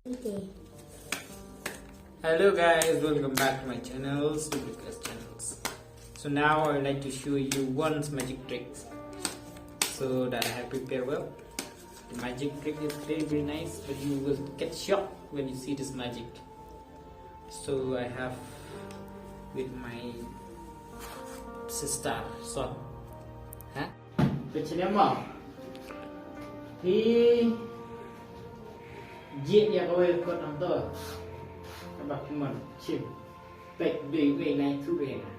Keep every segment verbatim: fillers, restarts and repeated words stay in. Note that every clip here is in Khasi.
Okay. Hello guys, welcome back to my channel, Stupid Guys Channels. So now I would like to show you one magic trick so that I have prepared well. The magic trick is very, very nice, but you will get shocked when you see this magic. So I have with my sister. So, ha? Peit shane mo. Phi jied ïa kawei ka kot hangto. Kaba kumno shim. Peit dei wei nai tu wei na.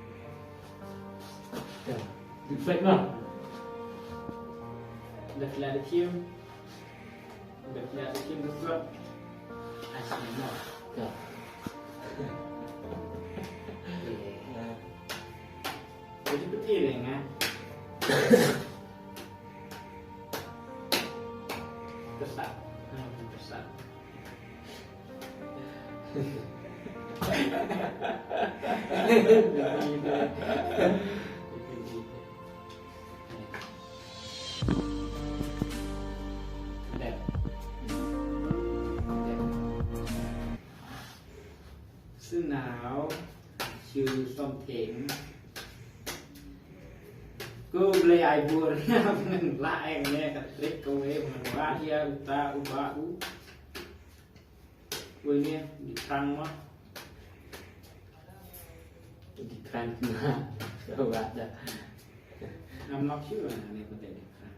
Peit mo. Dah kelar dah cium. Dah kelar dah cium kot. Asli mo. Jadi peti deh nga. Besar. Besar. Sinaw, shu something. Ko blei ai bor ngan la eng ne ka trick ko we ngan wa ya uta u ba u. Ko ne di krang ma. Di krang ma. Ko wa da. I'm not sure ne ko di krang.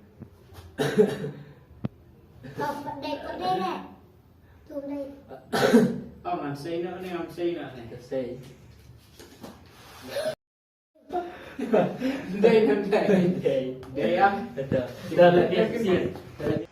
Ko dei ko dei ne. Tu dei. Oh, ngan sei na ne, ngan sei na ne. Ka sei. Dei na dei. Dei. Dei ya. Betul. Dah lagi sih.